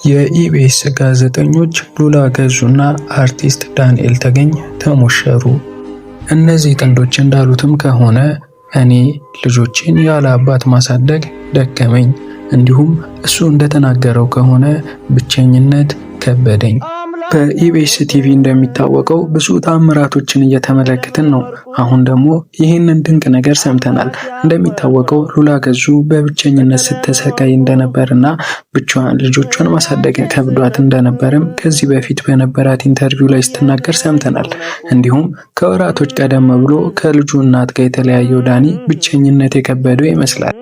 የኢቢኤስ ጋዜጠኞች ሉላ ገዙና አርቲስት ዳንኤል ተገኝ ተሞሸሩ። እነዚህ ጥንዶች እንዳሉትም ከሆነ እኔ ልጆቼን ያለ አባት ማሳደግ ደከመኝ፣ እንዲሁም እሱ እንደተናገረው ከሆነ ብቸኝነት ከበደኝ። በኢቢኤስ ቲቪ እንደሚታወቀው ብዙ ታምራቶችን እየተመለከትን ነው። አሁን ደግሞ ይህንን ድንቅ ነገር ሰምተናል። እንደሚታወቀው ሉላ ገዙ በብቸኝነት ስትሰቃይ እንደነበርና ብቻዋን ልጆቿን ማሳደግ ከብዷት እንደነበርም ከዚህ በፊት በነበራት interview ላይ ስትናገር ሰምተናል። እንዲሁም ከወራቶች ቀደም ብሎ ከልጁ እናት ጋር የተለያየው ዳኒ ብቸኝነት የከበደው ይመስላል።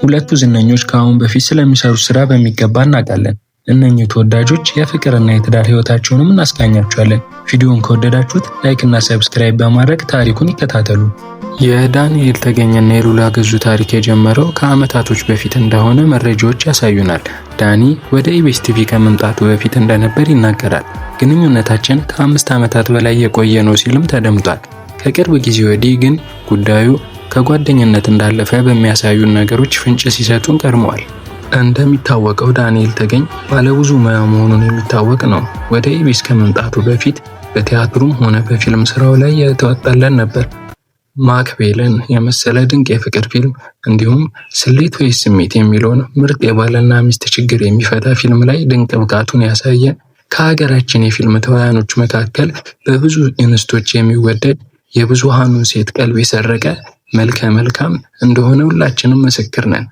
ሁለቱ ዝነኞች ከአሁን በፊት ስለሚሰሩት ስራ በሚገባ እናውቃለን። እነኚህ ተወዳጆች የፍቅርና የትዳር ህይወታቸውንም እናስቃኛቸዋለን። ቪዲዮውን ከወደዳችሁት like እና subscribe በማድረግ ታሪኩን ይከታተሉ። የዳንኤል ተገኘና የሉላ ገዙ ታሪክ የጀመረው ከዓመታቶች በፊት እንደሆነ መረጃዎች ያሳዩናል። ዳኒ ወደ ኢቢኤስ ቲቪ ከመምጣቱ በፊት እንደነበር ይናገራል። ግንኙነታችን ከ5 ዓመታት በላይ የቆየ ነው ሲልም ተደምጧል። ከቅርብ ጊዜ ወዲህ ግን ጉዳዩ ከጓደኝነት እንዳለፈ በሚያሳዩን ነገሮች ፍንጭ ሲሰጡን ቀድመዋል። እንደሚታወቀው ዳንኤል ተገኝ ባለብዙ ሙያ መሆኑን የሚታወቅ ነው። ወደ ኢቢኤስ ከመምጣቱ በፊት በቲያትሩም ሆነ በፊልም ስራው ላይ የተዋጣለት ነበር። ማክቤልን የመሰለ ድንቅ የፍቅር ፊልም እንዲሁም ስሌት ወይስ ስሜት የሚለውን ምርጥ የባልና ሚስት ችግር የሚፈታ ፊልም ላይ ድንቅ ብቃቱን ያሳየ፣ ከሀገራችን የፊልም ተዋናዮች መካከል በብዙ እንስቶች የሚወደድ፣ የብዙሃኑን ሴት ቀልብ የሰረቀ መልከ መልካም እንደሆነ ሁላችንም ምስክር ነን።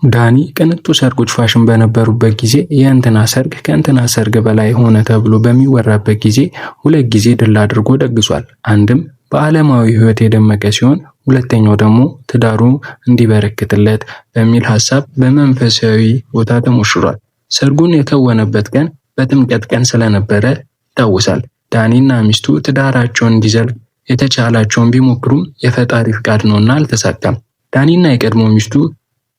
ዳኒ ቅንጡ ሰርጎች ፋሽን በነበሩበት ጊዜ የእንትና ሰርግ ከእንትና ሰርግ በላይ ሆነ ተብሎ በሚወራበት ጊዜ ሁለት ጊዜ ድል አድርጎ ደግሷል። አንድም በዓለማዊ ሕይወት የደመቀ ሲሆን፣ ሁለተኛው ደግሞ ትዳሩ እንዲበረክትለት በሚል ሀሳብ በመንፈሳዊ ቦታ ተሞሽሯል። ሰርጉን የከወነበት ቀን በጥምቀት ቀን ስለነበረ ይታወሳል። ዳኒና ሚስቱ ትዳራቸውን እንዲዘልቅ የተቻላቸውን ቢሞክሩም የፈጣሪ ፍቃድ ነውና አልተሳካም። ዳኒና የቀድሞ ሚስቱ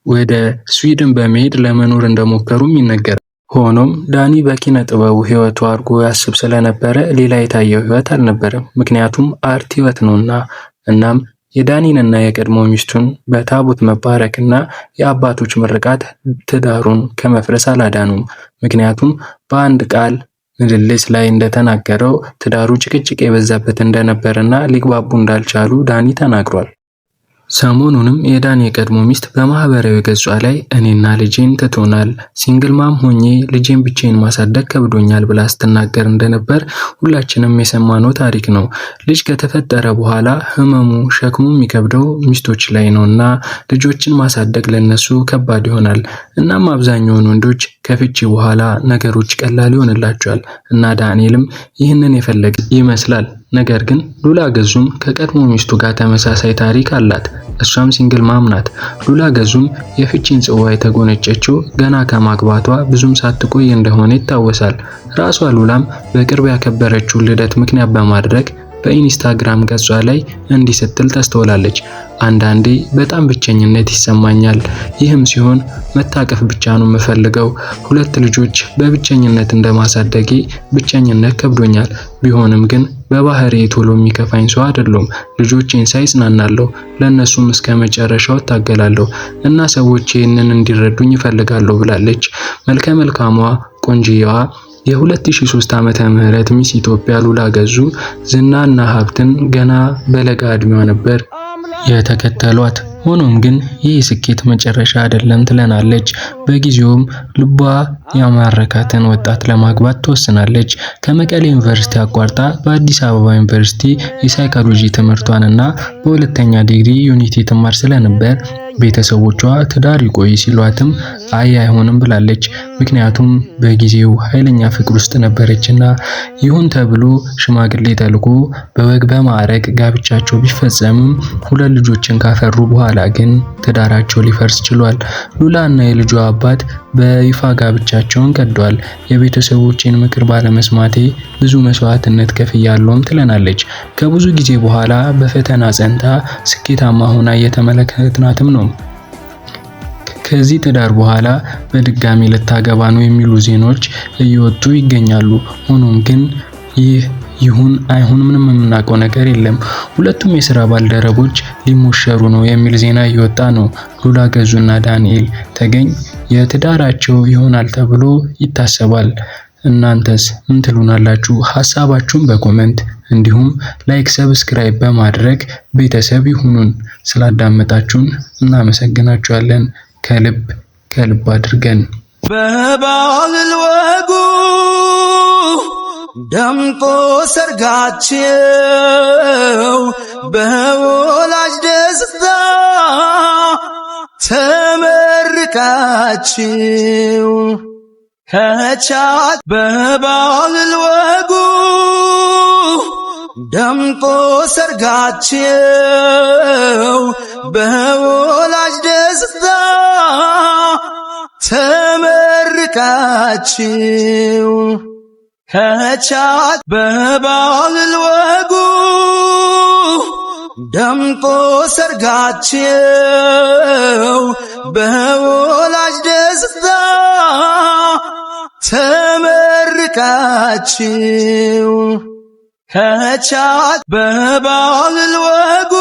ወደ ስዊድን በመሄድ ለመኖር እንደሞከሩም ይነገራል። ሆኖም ዳኒ በኪነ ጥበቡ ህይወቱ አድርጎ ያስብ ስለነበረ ሌላ የታየው ህይወት አልነበረም። ምክንያቱም art ህይወት ነውና። እናም የዳኒንና የቀድሞ ሚስቱን በታቦት መባረክና የአባቶች ምርቃት ትዳሩን ከመፍረስ አላዳኑም። ምክንያቱም በአንድ ቃል ምልልስ ላይ እንደተናገረው ትዳሩ ጭቅጭቅ የበዛበት እንደነበርና ሊግባቡ እንዳልቻሉ ዳኒ ተናግሯል። ሰሞኑንም የዳኒ የቀድሞ ሚስት በማህበራዊ ገጿ ላይ እኔና ልጄን ትቶናል፣ single mom ሆኜ ልጄን ብቻዬን ማሳደግ ከብዶኛል ብላ ስትናገር እንደነበር ሁላችንም የሰማነው ታሪክ ነው። ልጅ ከተፈጠረ በኋላ ህመሙ ሸክሙ የሚከብደው ሚስቶች ላይ ነውና ልጆችን ማሳደግ ለነሱ ከባድ ይሆናል። እናም አብዛኛውን ወንዶች ከፍቺ በኋላ ነገሮች ቀላል ይሆንላቸዋል እና ዳንኤልም ይህንን የፈለገ ይመስላል። ነገር ግን ሉላ ገዙም ከቀድሞ ሚስቱ ጋር ተመሳሳይ ታሪክ አላት። እሷም single mom ናት። ሉላ ገዙም የፍቺን ጽዋ የተጎነጨችው ገና ከማግባቷ ብዙም ሳትቆይ እንደሆነ ይታወሳል። ራሷ ሉላም በቅርብ ያከበረችውን ልደት ምክንያት በማድረግ በኢንስታግራም ገጿ ላይ እንዲህ ስትል ተስተውላለች። አንዳንዴ በጣም ብቸኝነት ይሰማኛል። ይህም ሲሆን መታቀፍ ብቻ ነው የምፈልገው። ሁለት ልጆች በብቸኝነት እንደማሳደጌ ብቸኝነት ከብዶኛል። ቢሆንም ግን በባህሪዬ ቶሎ የሚከፋኝ ሰው አይደለሁም። ልጆቼን ሳይ እጽናናለሁ፣ ለእነሱም እስከ መጨረሻው እታገላለሁ እና ሰዎች ይህንን እንዲረዱኝ እፈልጋለሁ ብላለች። መልከ መልካሟ ቆንጂየዋ የ2003 ዓመተ ምህረት ሚስ ኢትዮጵያ ሉላ ገዙ ዝናና ሀብትን ገና በለጋ እድሜዋ ነበር የተከተሏት። ሆኖም ግን ይህ ስኬት መጨረሻ አይደለም ትለናለች። በጊዜውም ልቧ ያማረካትን ወጣት ለማግባት ትወስናለች። ከመቀሌ ዩኒቨርሲቲ አቋርጣ በአዲስ አበባ ዩኒቨርሲቲ የሳይኮሎጂ ትምህርቷንና በሁለተኛ ዲግሪ ዩኒቲ ትማር ስለነበር ቤተሰቦቿ ትዳር ይቆይ ሲሏትም አይ አይሆንም ብላለች። ምክንያቱም በጊዜው ኃይለኛ ፍቅር ውስጥ ነበረችና። ይሁን ተብሎ ሽማግሌ ተልኮ በወግ በማዕረግ ጋብቻቸው ቢፈጸምም ሁለት ልጆችን ካፈሩ በኋላ ግን ትዳራቸው ሊፈርስ ችሏል። ሉላ እና የልጇ አባት በይፋ ጋብቻቸውን ቀዷል። የቤተሰቦቼን ምክር ባለመስማቴ ብዙ መስዋዕትነት ከፍያለሁም ትለናለች። ከብዙ ጊዜ በኋላ በፈተና ጸንታ ስኬታማ ሆና እየተመለከትናትም ነው። ከዚህ ትዳር በኋላ በድጋሚ ልታገባ ነው የሚሉ ዜናዎች እየወጡ ይገኛሉ። ሆኖም ግን ይህ ይሁን አይሁን ምንም የምናውቀው ነገር የለም። ሁለቱም የስራ ባልደረቦች ሊሞሸሩ ነው የሚል ዜና እየወጣ ነው። ሉላ ገዙና ዳንኤል ተገኝ የትዳራቸው ይሆናል ተብሎ ይታሰባል። እናንተስ ምን ትሉናላችሁ? ሀሳባችሁን በ comment እንዲሁም like፣ subscribe በማድረግ ቤተሰብ ይሁኑን። ስላዳመጣችሁን እናመሰግናችኋለን ከልብ ከልብ አድርገን። በባህል ወጉ ደምቆ ሰርጋቸው በወላጅ ደስታ ተመርቃችሁ ከቻት በባህል ወጉ ደምቆ ሰርጋቸው በወላጅ ደስታ ተመርቃችሁ ከቻት በባህል ወጉ ደምቆ ሰርጋቸው በወላጅ ደስታ ተመርቃችሁ ከቻት በባህል ወጉ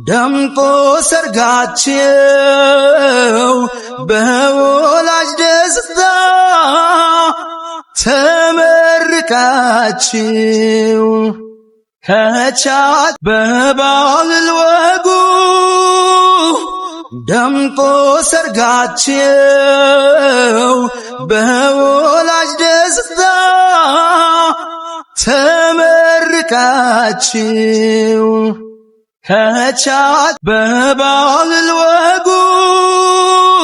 ደምቆ ሰርጋቸው በወላጅ ደስታ ተመርቃችሁ ከቻት በባህል ወጉ ደምቆ ሰርጋቸው በወላጅ ደስታ ተመርቃችሁ ከቻት በባህል ወጉ።